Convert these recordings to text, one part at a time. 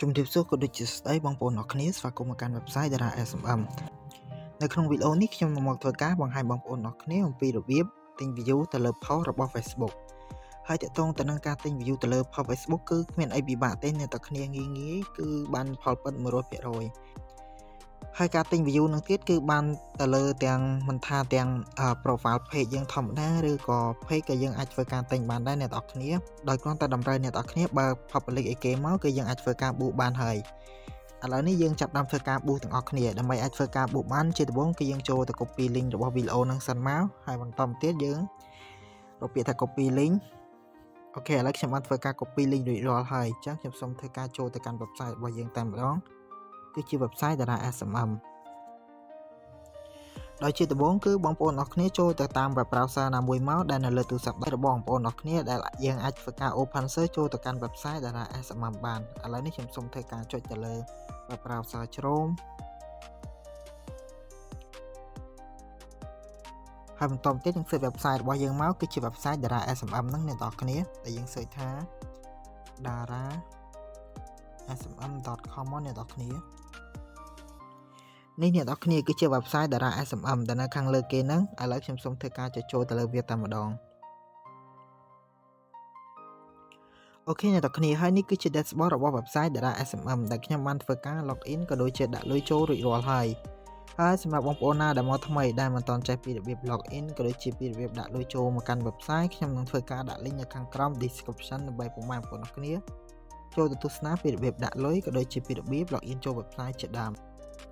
ជំរាបសួរក៏ដូចជាស្ដីបងប្អូនអរគ្នាស្វាគមន៍មកកាន់ website Dara SMM នៅក្នុងវីដេអូនេះខ្ញុំនឹងមកធ្វើការបង្ហាញបងប្អូនអរគ្នាអំពីរបៀបទិញ view ទៅលើ post របស់ Facebook ហើយទាក់ទងទៅនឹងការទិញ view ទៅលើ post Facebook គឺគ្មានអីពិបាកទេអ្នកទាំងគ្នាងាយងាយគឺបានផលពិត100%ហើយការទិញ view នឹងទៀតគឺបានទៅលើទាំងមិនថាទាំង profile page យើងធម្មតាឬក៏ page ក៏យើងអាចធ្វើការទិញបានដែរអ្នកទាំងអស់គ្នាដោយគ្រាន់តែតម្រូវអ្នកទាំងអស់គ្នាបើ public អីគេមកគឺយើងអាចធ្វើការ boost បានហើយឥឡូវនេះយើងចាប់ដើមធ្វើការ boost ទាំងអស់គ្នាដើម្បីអាចធ្វើការ boost បានជាដំបូងគឺយើងចូលទៅ copy link របស់វីដេអូនឹងសិនមកហើយបន្តមកទៀតយើងរកពាក្យថា copy link OK ឥឡូវខ្ញុំបានធ្វើការ copy link រួចរាល់ហើយអញ្ចឹងខ្ញុំសូមធ្វើការចូលទៅកាន់ website របស់យើងតែម្ដងគឺជា website Dara SMM ដោយជាដំបូងគឺបងប្អូនអរគ្នាចូលទៅតាម web browser ណាមួយមកដែលនៅលើទូរស័ព្ទដៃរបស់បងប្អូនអរគ្នាដែលយើងអាចធ្វើការ open search ចូលទៅកាន់ website Dara SMM បានឥឡូវនេះខ្ញុំសូមធ្វើការចុចទៅលើ web browser Chrome ហើយបន្តមកទៀតយើង search website របស់យើងមកគឺជា website Dara SMM ហ្នឹងអ្នកនរគ្នាដែលយើង search ថា dara smm.com មកអ្នកនរគ្នានេះអ្នកនរគ្នាគឺជា website Dara SMM ដែលនៅខាងលើគេហ្នឹងឥឡូវខ្ញុំសូមធ្វើការចុចចូលទៅលើវាតែម្ដង OK អ្នកនរគ្នាហើយនេះគឺជា dashboard របស់ website Dara SMM ដែលខ្ញុំបានធ្វើការ login ក៏ដូចជាដាក់លុយចូលរួចរាល់ហើយហើយសម្រាប់បងប្អូនណាដែលមកថ្មីដែលមិនទាន់ចេះពីរបៀប login ក៏ដូចជាពីរបៀបដាក់លុយចូលមកកាន់ website ខ្ញុំនឹងធ្វើការដាក់ link នៅខាងក្រោម description ដើម្បីពុកម៉ែបងប្អូនអរគ្នាចូលទៅទស្សនាពីរបៀបដាក់លុយក៏ដូចជាពីរបៀប login ចូល website ជាដើម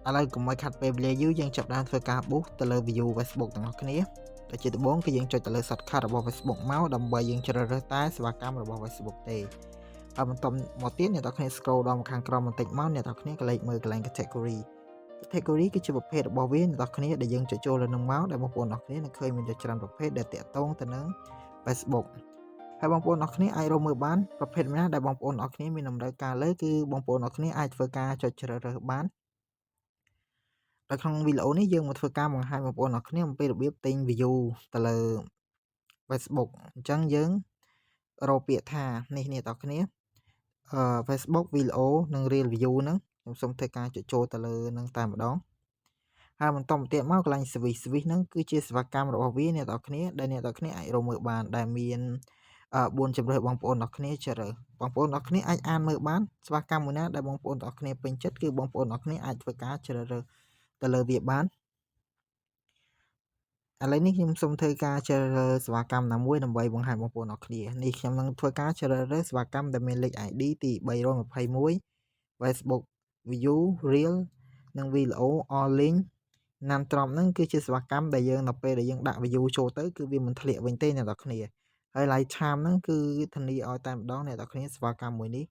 ឥឡូវកុំឲ្យខាត់ពេលវេលាយូរយើងចាប់ផ្ដើមធ្វើការ boost ទៅលើ view Facebook ទាំងអស់គ្នាដែលជាដំបូងគឺយើងចុចទៅលើ shortcut របស់ Facebook មកដើម្បីយើងជ្រើសរើសតែសេវាកម្មរបស់ Facebook ទេហើយបន្តមកទៀតអ្នកទាំងគ្នា scroll ដល់មកខាងក្រោមបន្តិចមកអ្នកទាំងគ្នាក៏លេចមើលកន្លែង category category គឺជាប្រភេទរបស់វាអ្នកទាំងគ្នាដែលយើងចុចចូលលើនឹងមកដែលបងប្អូនអរគ្នានឹងឃើញមានជាច្រើនប្រភេទដែលតាក់ទងទៅនឹង Facebook ហើយបងប្អូនអរគ្នាអាចរកមើលបានប្រភេទណាដែលបងប្អូនអរគ្នាមានតម្រូវការលើគឺបងប្អូនអរគ្នាអាចធ្វើការចុចជ្រើសរើសបានដោយក្នុងវីដេអូនេះយើងមកធ្វើការបង្ហាញបងប្អូនអរគ្នាអំពីរបៀបទិញ view ទៅលើ Facebook អញ្ចឹងយើងរកពាក្យថានេះនេះបងប្អូនគ្នាអឺ Facebook Video និង Reel View ហ្នឹងខ្ញុំសូមធ្វើការចុចចូលទៅលើនឹងតែម្ដងហើយបន្តមកទៀតមកកន្លែង service service ហ្នឹងគឺជាសេវាកម្មរបស់វាអ្នកនរគ្នាដែលអ្នកនរគ្នាអាចរកមើលបានដែលមាន4ជម្រើសបងប្អូនអរគ្នាជ្រើសបងប្អូនអរគ្នាអាចអានមើលបានសេវាកម្មមួយណាដែលបងប្អូនអរគ្នាពេញចិត្តគឺបងប្អូនអរគ្នាអាចធ្វើការជ្រើសរើសទៅលើវាបានឥឡូវនេះខ្ញុំសូមធ្វើការជ្រើសរើសសេវាកម្មណាមួយដើម្បីបង្ហាញបងប្អូនអរគ្នានេះខ្ញុំនឹងធ្វើការជ្រើសរើសសេវាកម្មដែលមានលេខ ID ទី321 Facebook View Reel និង Video All Link ណាំទ្រាំហ្នឹងគឺជាសេវាកម្មដែលយើងដល់ពេលដែលយើងដាក់ view ចូលទៅគឺវាមិនធ្លាក់វិញទេអ្នកនរគ្នាហើយ lifetime ហ្នឹងគឺធានាឲ្យតែម្ដងអ្នកនរគ្នាសេវាកម្មមួយនេះ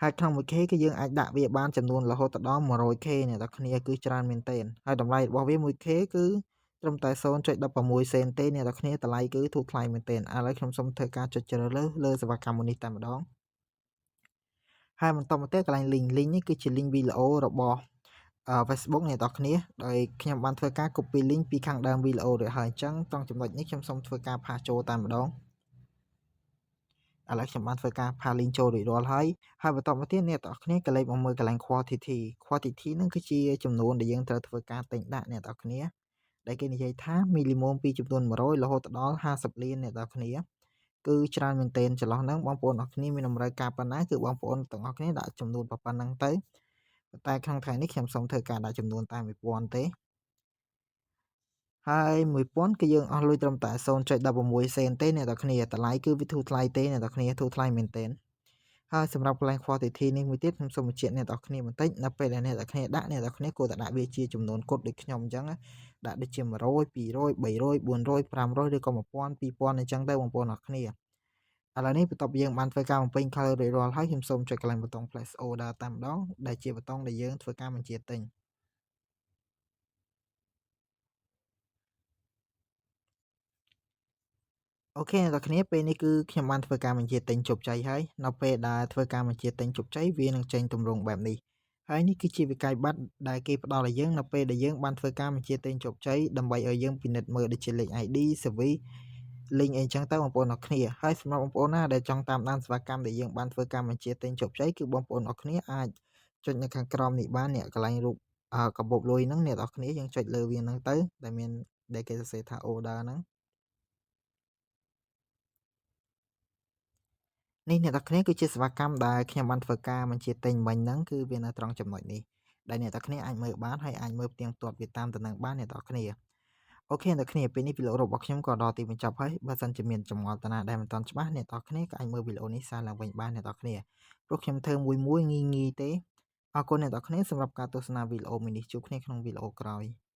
ហើយក្នុង 1K គឺយើងអាចដាក់វាបានចំនួនរហូតដល់ 100K អ្នកនរគ្នាគឺច្រើនមែនទែនហើយតម្លៃរបស់វា 1K គឺត្រឹមតែ0.16សេនទេអ្នកនរគ្នាតម្លៃគឺធូរថ្លៃមែនទែនឥឡូវខ្ញុំសូមធ្វើការចុចជ្រើសរើសលើសេវាកម្មមួយនេះតែម្ដងហើយបន្តមកទៀតកន្លែង link link នេះគឺជា link វីដេអូរបស់ Facebook អ្នកនរគ្នាដោយខ្ញុំបានធ្វើការ copy link ពីខាងដើមវីដេអូរួចហើយអញ្ចឹងត្រង់ចំណុចនេះខ្ញុំសូមធ្វើការ paste ចូលតែម្ដងឥឡូវខ្ញុំបានធ្វើការ paste link ចូលរួចរាល់ហើយហើយបន្តមកទៀតអ្នកទាំងអស់គ្នាក៏លេខមកមើលកន្លែង quantity quantity ហ្នឹងគឺជាចំនួនដែលយើងត្រូវធ្វើការទិញដាក់អ្នកទាំងអស់គ្នាដែលគេនិយាយថា minimum ពីចំនួន100រហូតដល់50លានអ្នកទាំងអស់គ្នាគឺច្រើនមែនទែនចន្លោះហ្នឹងបងប្អូនអរគ្នាមានតម្រូវការប៉ុណ្ណាគឺបងប្អូនទាំងអស់គ្នាដាក់ចំនួនប៉ុណ្ណឹងទៅប៉ុន្តែក្នុងថ្ងៃនេះខ្ញុំសូមធ្វើការដាក់ចំនួនតែ1000ទេហើយ1000គឺយើងអស់លុយត្រឹមតែ0.16សេនទេអ្នកទាំងគ្នាតម្លៃគឺវាធូរថ្លៃទេអ្នកទាំងគ្នាធូរថ្លៃមែនទែនហើយសម្រាប់កន្លែង quantity នេះមួយទៀតខ្ញុំសូមបញ្ជាក់អ្នកទាំងគ្នាបន្តិចនៅពេលដែលអ្នកទាំងគ្នាដាក់អ្នកទាំងគ្នាគួរតែដាក់វាជាចំនួនគត់ដូចខ្ញុំអញ្ចឹងដាក់ដូចជា100 200 300 400 500ឬក៏1000 2000អញ្ចឹងទៅបងប្អូនអរគ្នាឥឡូវនេះបន្ទាប់យើងបានធ្វើការបំពេញ color រួចរាល់ហើយខ្ញុំសូមចុចកន្លែងប៊ូតុង place order តែម្ដងដែលជាប៊ូតុងដែលយើងធ្វើការបញ្ជាទិញ OK អ្នកនរគ្នាពេលនេះគឺខ្ញុំបានធ្វើការបញ្ជាទិញជោគជ័យហើយនៅពេលដែលធ្វើការបញ្ជាទិញជោគជ័យវានឹងចេញទម្រង់បែបនេះហើយនេះគឺជាវិក័យប័ត្រដែលគេផ្ដល់ឲ្យយើងនៅពេលដែលយើងបានធ្វើការបញ្ជាទិញជោគជ័យដើម្បីឲ្យយើងពិនិត្យមើលដូចជាលេខ ID service link អីចឹងទៅបងប្អូនអរគ្នាហើយសម្រាប់បងប្អូនណាដែលចង់តាមដានសេវាកម្មដែលយើងបានធ្វើការបញ្ជាទិញជោគជ័យគឺបងប្អូនអរគ្នាអាចចុចនៅខាងក្រោមនេះបាននេះកន្លែងរូបកាបូបលុយហ្នឹងអ្នកនរគ្នាយើងចុចលើវាហ្នឹងទៅដែលមានដែលគេសរសេរថា order ហ្នឹងនេះអ្នកនរគ្នាគឺជាសេវាកម្មដែលខ្ញុំបានធ្វើការបញ្ជាទិញមិញហ្នឹងគឺវានៅត្រង់ចំណុចនេះដែលអ្នកនរគ្នាអាចមើលបានហើយអាចមើលផ្ទៀងផ្ទាត់វាតាមតំណែងបានអ្នកនរគ្នា OK អ្នកគ្នាពេលនេះវីដេអូរបស់ខ្ញុំក៏ដល់ទីបញ្ចប់ហើយបើសិនជាមានចម្ងល់តាណាដែលមិនទាន់ច្បាស់អ្នកនរគ្នាក៏អាចមើលវីដេអូនេះសារឡើងវិញបានអ្នកនរគ្នាព្រោះខ្ញុំធ្វើមួយមួយងាយងាយទេអរគុណអ្នកនរគ្នាសម្រាប់ការទស្សនាវីដេអូមួយនេះជួបគ្នាក្នុងវីដេអូក្រោយ។